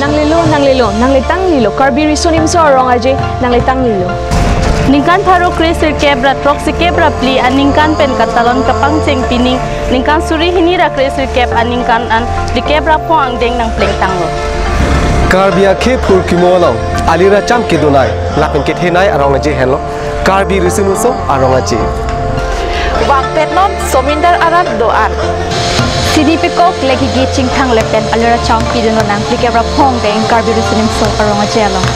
Nanglilo nanglilo nanglitang lilo Karbi Risunim so arong aje nanglitang lilo Ningkan tharo kresir kebra troxi kebra pli aningkan pen katalon kapang cheng pining ningkan suri hinira kresir keb aningkan an di kebra po ang deng nang pleng tanglo Karbia ke phur kimolo alira cham ke donai lapen ke thenai arong aje hello Karbi Risunim so arong aje Wang petnon somindar arat doan Sidi pikok lagi gi chingthang lepen alera chang piduno nang plikebra phong deng Karbi Risunim so arong aje along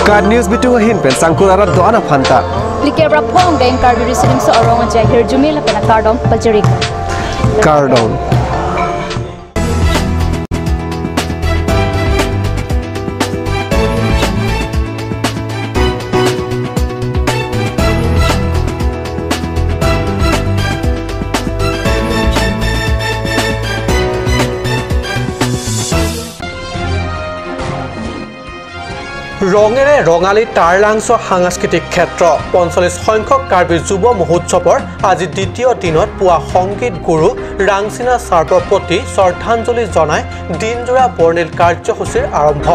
Card news bitu hin pen sangkur arat doana phanta plikebra phong deng Karbi Risunim so arong aje hir jumila pen kardom pajeri kardom ৰঙেৰে ৰঙালী তাৰলাংছ সাংস্কৃতিক ক্ষেত্ৰ 45 সংখ্যক কাৰ্বি যুৱ মহোৎসৱৰ আজি দ্বিতীয় দিনত পুৱা সংগীত গুৰু ৰাংচিনা চাৰ্পৰ প্ৰতি শ্ৰদ্ধাঞ্জলি জনাই দিনজোৰা বৰ্ণিল কাৰ্যসূচীৰ আৰম্ভ।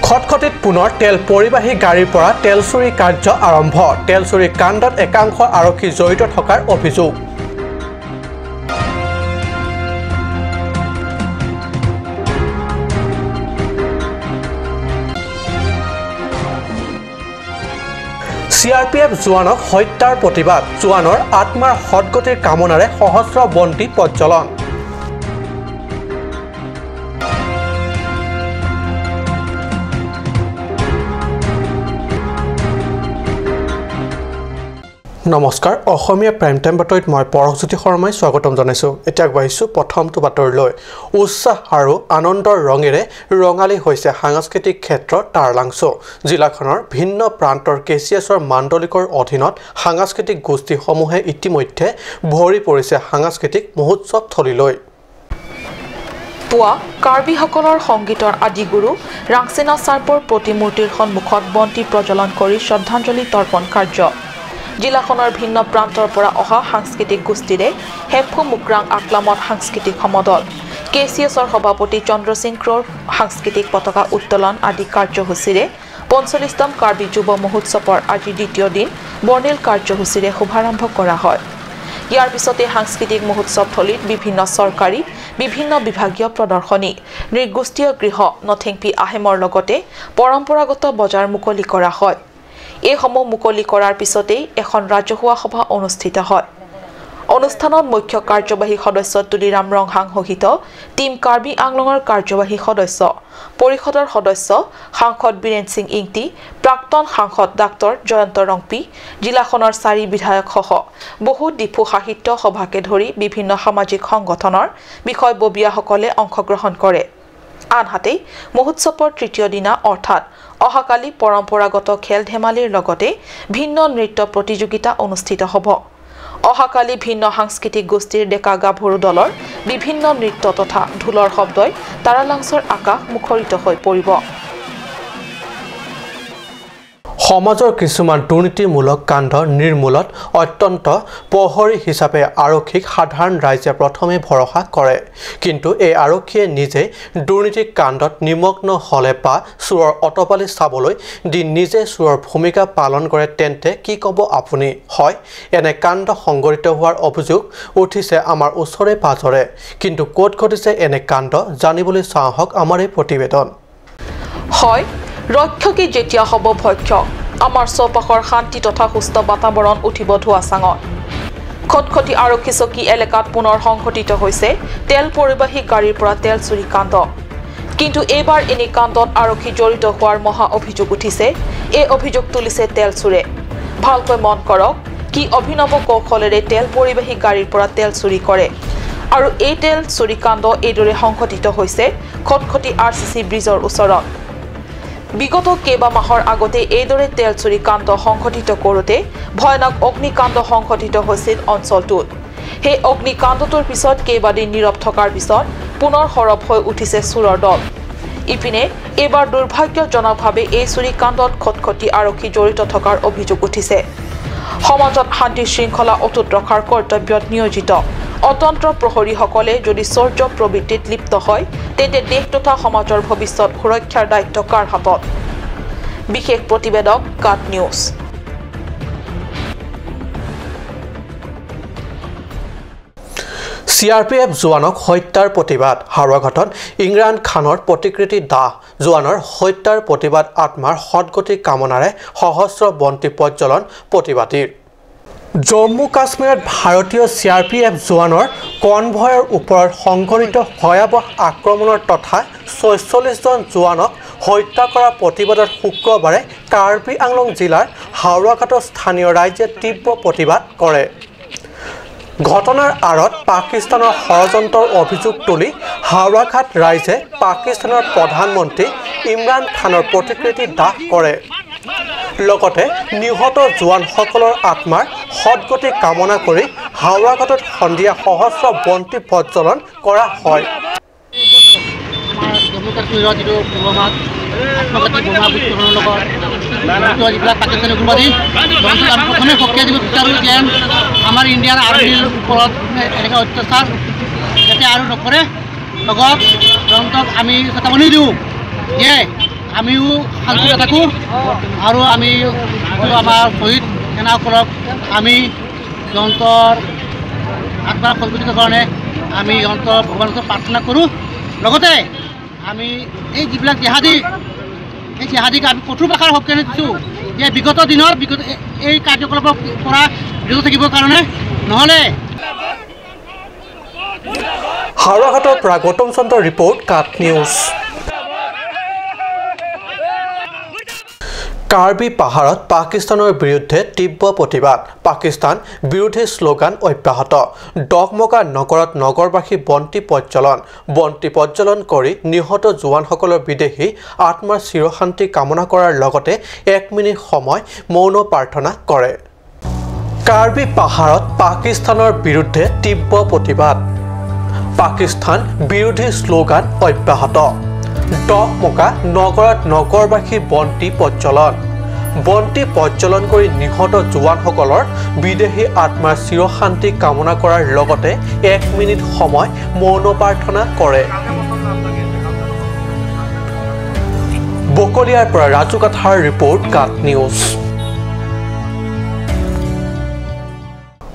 খটখটিত পুনৰ তেল পৰিবাহী গাড়ীৰ পৰা তেল চুৰি কাৰ্য আৰম্ভ। তেল চুৰি কাণ্ডত একাংশ আৰক্ষী জড়িত থকাৰ অভিযোগ। CRPF জোৱানক হত্যাৰ প্ৰতিবাদ, জোৱানৰ আত্মাৰ সদগতিৰ কামনাৰে সহস্ৰ বন্তি প্ৰজ্বলন। নমস্কাৰ, অসমীয়া প্ৰাইম টাইম বাতৰিত মই পৰশজ্যোতি শৰ্মাই স্বাগতম জনাইছোঁ। এতিয়া আগবাঢ়িছোঁ প্ৰথমটো বাতৰিলৈ। উৎসাহ আৰু আনন্দৰ ৰঙেৰে ৰঙালী হৈছে সাংস্কৃতিক ক্ষেত্ৰ তাৰলাংছ। জিলাখনৰ ভিন্ন প্ৰান্তৰ কেচিএছৰ মাণ্ডলিকৰ অধীনত সাংস্কৃতিক গোষ্ঠীসমূহে ইতিমধ্যে ভৰি পৰিছে সাংস্কৃতিক মহোৎসৱথলীলৈ। পুৱা কাৰ্বিসকলৰ সংগীতৰ আদিগুৰু ৰাংচিনা চাৰ্পৰ প্ৰতিমূৰ্তিৰ সন্মুখত বন্তি প্ৰজ্বলন কৰি শ্ৰদ্ধাঞ্জলি তৰ্পণ কাৰ্য। জিলাখনৰ ভিন্ন প্ৰান্তৰ পৰা অহা সাংস্কৃতিক গোষ্ঠীৰে হেফু মুকৰাং আকলামত সাংস্কৃতিক সমদল, কেচিএছৰ সভাপতি চন্দ্ৰসিং ক্ৰৰ সাংস্কৃতিক পতাকা উত্তোলন আদি কাৰ্যসূচীৰে 45তম কাৰ্বি যুৱ মহোৎসৱৰ আজি দ্বিতীয় দিন বৰ্ণিল কাৰ্যসূচীৰে শুভাৰম্ভ কৰা হয়। ইয়াৰ পিছতে সাংস্কৃতিক মহোৎসৱথলীত বিভিন্ন চৰকাৰী, বিভিন্ন বিভাগীয় প্ৰদৰ্শনী, নৃগোষ্ঠীয় গৃহ, নথেংপি আহেমৰ লগতে পৰম্পৰাগত বজাৰ মুকলি কৰা হয়। এইসমূহ মুকলি কৰাৰ পিছতেই এখন ৰাজহুৱা সভা অনুষ্ঠিত হয়। অনুষ্ঠানত মুখ্য কাৰ্যবাহী সদস্য তুলিৰাম ৰংহাং সহিত টীম কাৰ্বি আংলঙৰ কাৰ্যবাহী সদস্য, পৰিষদৰ সদস্য, সাংসদ বীৰেন সিং ইংতি, প্ৰাক্তন সাংসদ ডাক্তৰ জয়ন্ত ৰংপি, জিলাখনৰ 4 বিধায়কসহ বহু ডিফু সাহিত্য সভাকে ধৰি বিভিন্ন সামাজিক সংগঠনৰ বিষয়ববীয়াসকলে অংশগ্ৰহণ কৰে। আনহাতে মহোৎসৱৰ তৃতীয় দিনা অৰ্থাৎ অহাকালি পৰম্পৰাগত খেল ধেমালিৰ লগতে ভিন্ন নৃত্য প্ৰতিযোগিতা অনুষ্ঠিত হ'ব। অহাকালি ভিন্ন সাংস্কৃতিক গোষ্ঠীৰ ডেকা গাভৰু দলৰ বিভিন্ন নৃত্য তথা ঢোলৰ শব্দই তাৰালাংছৰ আকাশ মুখৰিত হৈ পৰিব। সমাজৰ কিছুমান দুৰ্নীতিমূলক কাণ্ড নিৰ্মূলত অত্যন্ত প্ৰহৰী হিচাপে আৰক্ষীক সাধাৰণ ৰাইজে প্ৰথমে ভৰসা কৰে। কিন্তু এই আৰক্ষীয়ে নিজে দুৰ্নীতি কাণ্ডত নিমগ্ন হ'লে বা চোৰৰ অতপালি চাবলৈ দি নিজে চোৰৰ ভূমিকা পালন কৰে তেন্তে কি ক'ব আপুনি? হয়, এনে কাণ্ড সংঘটিত হোৱাৰ অভিযোগ উঠিছে আমাৰ ওচৰে পাজৰে। কিন্তু ক'ত ঘটিছে এনে কাণ্ড জানিবলৈ চাওঁ আহক আমাৰ এই প্ৰতিবেদন। হয়, ৰক্ষকে যেতিয়া হ'ব ভক্ষক, আমাৰ চৌপাশৰ শান্তি তথা সুস্থ বাতাবৰণ উঠিব ধোৱা চাঙত। খটখটি আৰক্ষী চকী এলেকাত পুনৰ সংঘটিত হৈছে তেল পৰিবাহী গাড়ীৰ পৰা তেল চুৰি কাণ্ড। কিন্তু এইবাৰ এনে কাণ্ডত আৰক্ষী জড়িত হোৱাৰ মহা অভিযোগ উঠিছে। এই অভিযোগ তুলিছে তেল চোৰে। ভালকৈ মন কৰক কি অভিনৱ কৌশলেৰে তেল পৰিবাহী গাড়ীৰ পৰা তেল চুৰি কৰে। আৰু এই তেল চুৰি কাণ্ড এইদৰে সংঘটিত হৈছে খটখটি RCC ব্ৰিজৰ ওচৰত। বিগত কেইবা মাহৰ আগতে এইদৰে তেল চুৰি কাণ্ড সংঘটিত কৰোঁতে ভয়ানক অগ্নিকাণ্ড সংঘটিত হৈছিল অঞ্চলটোত। সেই অগ্নিকাণ্ডটোৰ পিছত কেইবাদিন নীৰৱ থকাৰ পিছত পুনৰ সৰব হৈ উঠিছে চোৰৰ দল। ইপিনে এইবাৰ দুৰ্ভাগ্যজনকভাৱে এই চুৰি কাণ্ডত খটখটি আৰক্ষী জড়িত থকাৰ অভিযোগ উঠিছে। সমাজত শান্তি শৃংখলা অটুট ৰখাৰ কৰ্তব্যত নিয়োজিত অতন্ত্ৰ প্ৰহৰীসকলে যদি চৌৰ্য প্ৰবৃত্তিত লিপ্ত হয় তেন্তে দেশ তথা সমাজৰ ভৱিষ্যত সুৰক্ষাৰ দায়িত্ব কাৰ হাতত? বিশেষ প্ৰতিবেদক কাট নিউজ। CRPF জোৱানক হত্যাৰ প্ৰতিবাদ। হাওৰাঘাটত ইমৰান খানৰ প্ৰতিকৃতি দাহ। জোৱানৰ হত্যাৰ প্ৰতিবাদ আত্মাৰ সদগতি কামনাৰে সহস্ৰ বন্তি প্ৰজ্বলন প্ৰতিবাদীৰ। জম্মু কাশ্মীৰত ভাৰতীয় CRPF জোৱানৰ কনভয়ৰ ওপৰত সংঘটিত ভয়াৱহ আক্ৰমণৰ তথা 46 জন জোৱানক হত্যা কৰাৰ প্ৰতিবাদত শুক্ৰবাৰে কাৰ্বি আংলং জিলাৰ হাওৰাঘাটৰ স্থানীয় ৰাইজে তীব্ৰ প্ৰতিবাদ কৰে। ঘটনাৰ আঁৰত পাকিস্তানৰ ষড়যন্ত্ৰৰ অভিযোগ তুলি হাওৰাঘাট ৰাইজে পাকিস্তানৰ প্ৰধানমন্ত্ৰী ইমৰান খানৰ প্ৰতিকৃতি দাহ কৰে। লগতে নিহত জোৱানসকলৰ আত্মাৰ সদগতি কামনা কৰি হাওৰাঘাটত সন্ধিয়া সহস্ৰ বন্তি প্ৰজ্বলন কৰা হয়। জম্মু কাশ্মীৰত যিটো পুলৱামাত আত্মঘাতী বোমা বিস্ফোৰণৰ লগত যিবিলাক পাকিস্তানী উগ্ৰবাদী, আমি প্ৰথমে সকীয়াই দিব বিচাৰোঁ যে আমাৰ ইণ্ডিয়ান আৰ্মীৰ ওপৰত এনেকুৱা অত্যাচাৰ যাতে আৰু নকৰে। লগত জনতাক আমি চেতাৱনী দিওঁ যে আমিও শান্তিৰে থাকোঁ আৰু আমি আমাৰ শ্বহীদ সেনাসকলক আমি জন্তৰ আত্মাৰ সদ্গতিৰ কাৰণে আমি জন্তৰ ভগৱানৰ ওচৰত প্ৰাৰ্থনা কৰোঁ। লগতে আমি এই যিবিলাক জেহাদী, এই জেহাদীক আমি কঠোৰ ভাষাৰ সকীয়নি দিছোঁ যে বিগত দিনৰ বিগত এই কাৰ্যকলাপৰ পৰা বিৰত থাকিবৰ কাৰণে, নহ'লে। হাওৰাঘাটৰ পৰা গৌতম চন্দ্ৰৰ ৰিপৰ্ট, কাট নিউজ। কাৰ্বি পাহাৰত পাকিস্তানৰ বিৰুদ্ধে তীব্ৰ প্ৰতিবাদ। পাকিস্তান বিৰোধী শ্লোগান অব্যাহত। ডকমকা নগৰত নগৰবাসী বন্তি প্ৰজ্বলন। বন্তি প্ৰজ্বলন কৰি নিহত জোৱানসকলৰ বিদেশী আত্মাৰ চিৰশান্তি কামনা কৰাৰ লগতে 1 মিনিট সময় মৌন প্ৰাৰ্থনা কৰে। কাৰ্বি পাহাৰত পাকিস্তানৰ বিৰুদ্ধে তীব্ৰ প্ৰতিবাদ। পাকিস্তান বিৰোধী শ্লোগান অব্যাহত। ডকমকা নগৰত নগৰবাসী বন্তি প্ৰজ্বলন। বন্তি প্ৰজ্বলন কৰি নিহত জোৱানসকলৰ বিদেশী আত্মাৰ চিৰশান্তি কামনা কৰাৰ লগতে 1 মিনিট সময় মৌন প্ৰাৰ্থনা কৰে। বকলিয়াৰ পৰা ৰাজু কাথাৰ ৰিপৰ্ট, কাট নিউজ।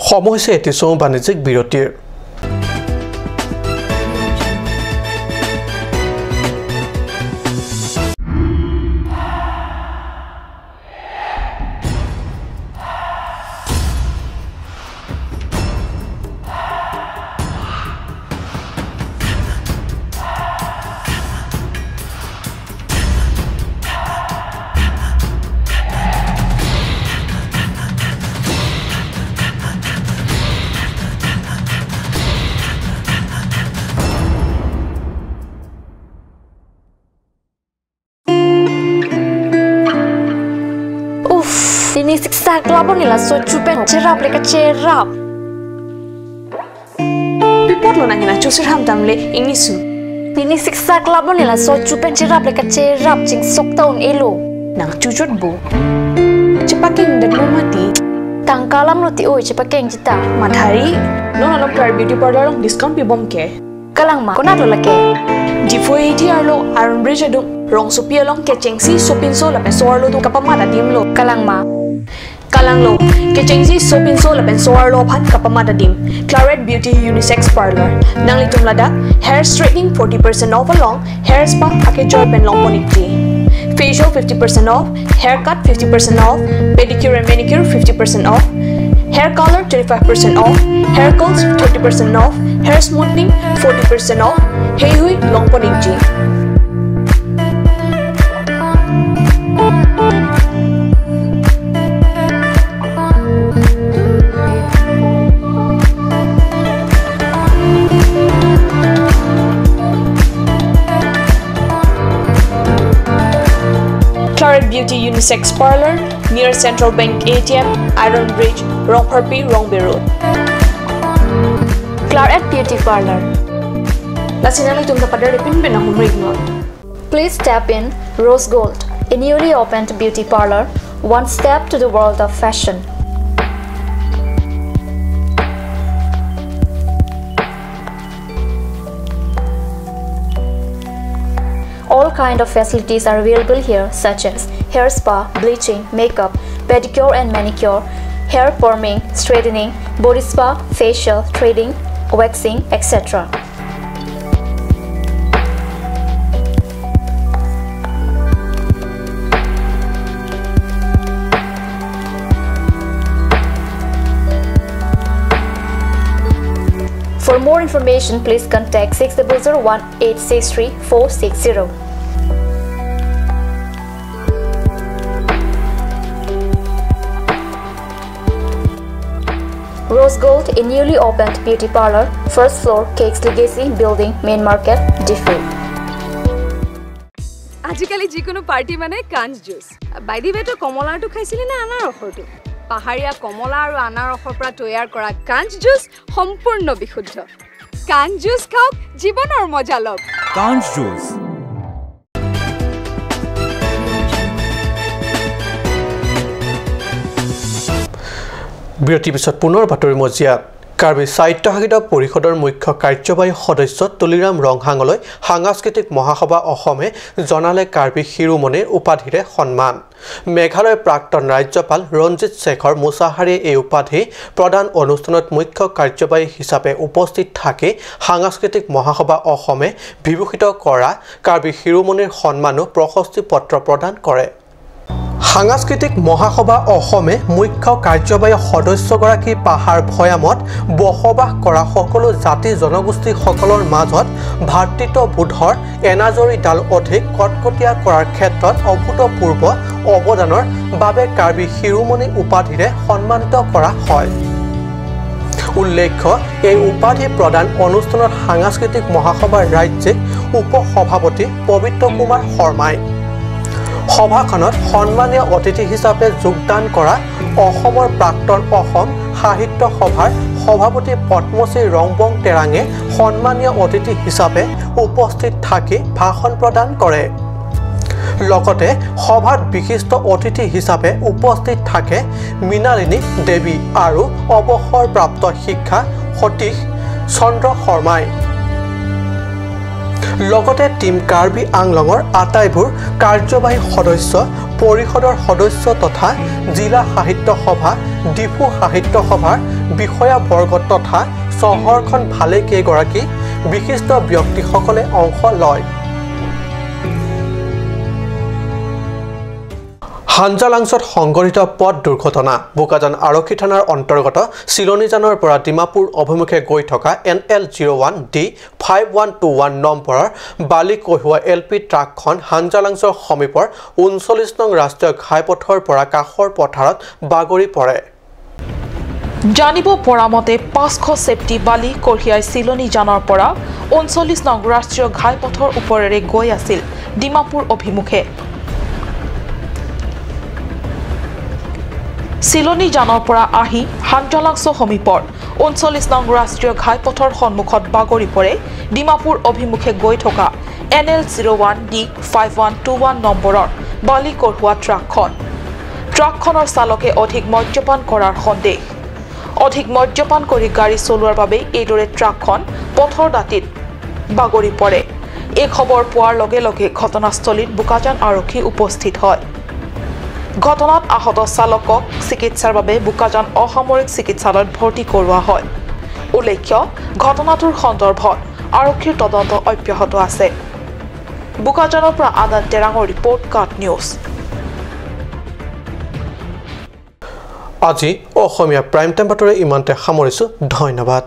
সময় হৈছে এটি চমু বাণিজ্যিক বিৰতিৰ। Nila so chupen cherap le ka cherap pipot lo nangina chusir ham tamle ingnisu nini siksa klabo nila so chupen cherap le ka cherap ching sok taun elo nang chuchot bo chepaking dat lo mati tangkalam lo ti oi chepakeng jita madhari no no kar beauty parlor long discount pi bom ke kalang ma kona lo lake difo ATR lo iron bridge adung rong sopi along ke chengsi sopin so la pe soar lo du kapama da dim lo kalang ma kalang lo kechengji sopin so lapen soar lo phan kapama da dim Claret Beauty Unisex Parlor nangli tumlada hair straightening 40% off along hair spa ake joy pen long ponikti facial 50% off, haircut 50% off, pedicure and manicure 50% off, hair color 25% off, hair curls 30% off, hair smoothing 40% off. Hey hui long ponikji. Claret Beauty Unisex Parlor near Central Bank ATM, Iron Bridge, Rongpharpi, Rongbe Road. Claret Beauty Parlor. Please step in Rose Gold, a newly opened beauty parlor, one step to the world of fashion. All kind of facilities are available here such as hair spa, bleaching, makeup, pedicure and manicure, hair perming, straightening, body spa, facial, threading, waxing, etc. For more information, please contact 6001 863 460. Rose Gold, a newly opened beauty parlor, first floor, Cakes Legacy Building, Main Market, Diffu. আজিকালি যিকোনো party মানে কাঞ্চ juice. By the ৱে, তই কমলাৰটো খাইছিলি নে আনাৰসৰটো? পাহাৰীয়া কমলা আৰু আনাৰসৰ পৰা তৈয়াৰ কৰা কাঞ্চ জুচ সম্পূৰ্ণ বিশুদ্ধ। কাঞ্চ জুচ খাওক, জীৱনৰ মজা লওক। কাঞ্চ জুচ। বিৰতিৰ পিছত পুনৰ বাতৰি মজিয়াত। কাৰ্বি স্বায়ত্তশাসিত পৰিষদৰ মুখ্য কাৰ্যবাহী সদস্য তুলিৰাম ৰংহাঙলৈ সাংস্কৃতিক মহাসভা অসমে জনালে কাৰ্বি শিৰোমণিৰ উপাধিৰে সন্মান। মেঘালয়ৰ প্ৰাক্তন ৰাজ্যপাল ৰঞ্জিত শেখৰ মুছাহাৰীয়ে এই উপাধি প্ৰদান অনুষ্ঠানত মুখ্য কাৰ্যবাহী হিচাপে উপস্থিত থাকি সাংস্কৃতিক মহাসভা অসমে বিভূষিত কৰা কাৰ্বি শিৰোমণিৰ সন্মানো প্ৰশস্তি পত্ৰ প্ৰদান কৰে। সাংস্কৃতিক মহাসভা অসমে মুখ্য কাৰ্যবাহী সদস্যগৰাকী পাহাৰ ভৈয়ামত বসবাস কৰা সকলো জাতি জনগোষ্ঠীসকলৰ মাজত ভাতৃত্ববোধৰ এনাজৰীডাল অধিক কটকটীয়া কৰাৰ ক্ষেত্ৰত অভূতপূৰ্ব অৱদানৰ বাবে কাৰ্বি শিৰোমণি উপাধিৰে সন্মানিত কৰা হয়। উল্লেখ্য, এই উপাধি প্ৰদান অনুষ্ঠানত সাংস্কৃতিক মহাসভাৰ ৰাজ্যিক উপসভাপতি পবিত্ৰ কুমাৰ শৰ্মাই সভাখনত সন্মানীয় অতিথি হিচাপে যোগদান কৰা অসমৰ প্ৰাক্তন অসম সাহিত্য সভাৰ সভাপতি পদ্মশ্ৰী ৰংবং তেৰাঙে সন্মানীয় অতিথি হিচাপে উপস্থিত থাকি ভাষণ প্ৰদান কৰে। লগতে সভাত বিশিষ্ট অতিথি হিচাপে উপস্থিত থাকে মৃণালিনী দেৱী আৰু অৱসৰপ্ৰাপ্ত শিক্ষা সতীশ চন্দ্ৰ শৰ্মাই। লগতে টীম কাৰ্বি আংলঙৰ আটাইবোৰ কাৰ্যবাহী সদস্য, পৰিষদৰ সদস্য তথা জিলা সাহিত্য সভা, ডিফু সাহিত্য সভাৰ বিষয়াবৰ্গ তথা চহৰখন ভালেকেইগৰাকী বিশিষ্ট ব্যক্তিসকলে অংশ লয়। হাঞ্জালাংছত সংঘটিত পথ দুৰ্ঘটনা। বোকাজান আৰক্ষী থানাৰ অন্তৰ্গত চিলনীজানৰ পৰা ডিমাপুৰ অভিমুখে গৈ থকা NL 01 D 5121 নম্বৰৰ বালি কঢ়িওৱা এল পি ট্ৰাকখন হাঞ্জালাংছৰ সমীপৰ ৩৯ নং ৰাষ্ট্ৰীয় ঘাইপথৰ পৰা কাষৰ পথাৰত বাগৰি পৰে। জানিব পৰা মতে ৫০০ চেপ্তি বালি কঢ়িয়াই চিলনীজানৰ পৰা ৩৯ নং ৰাষ্ট্ৰীয় ঘাইপথৰ ওপৰেৰে গৈ আছিল ডিমাপুৰ অভিমুখে। চিলনীজানৰ পৰা আহি হাঞ্জালাংছ সমীপৰ ৩৯ নং ৰাষ্ট্ৰীয় ঘাইপথৰ সন্মুখত বাগৰি পৰে ডিমাপুৰ অভিমুখে গৈ থকা NL 01 D 5121 নম্বৰৰ বালি কঢ়োৱা ট্ৰাকখন। ট্ৰাকখনৰ চালকে অধিক মদ্যপান কৰাৰ সন্দেহ। অধিক মদ্যপান কৰি গাড়ী চলোৱাৰ বাবে এইদৰে ট্ৰাকখন পথৰ দাঁতিত বাগৰি পৰে। এই খবৰ পোৱাৰ লগে লগে ঘটনাস্থলীত বোকাজান আৰক্ষী উপস্থিত হয়। ঘটনাত আহত চালকক চিকিৎসাৰ বাবে বোকাজান অসামৰিক চিকিৎসালয়ত ভৰ্তি কৰোৱা হয়। উল্লেখ্য, ঘটনাটোৰ সন্দৰ্ভত আৰক্ষীৰ তদন্ত অব্যাহত আছে। বোকাজানৰ পৰা আদান তেৰাঙৰ ৰিপৰ্ট, কাট নিউজ। আজি অসমীয়া প্ৰাইম টাইম বাতৰি ইমানতে সামৰিছোঁ। ধন্যবাদ।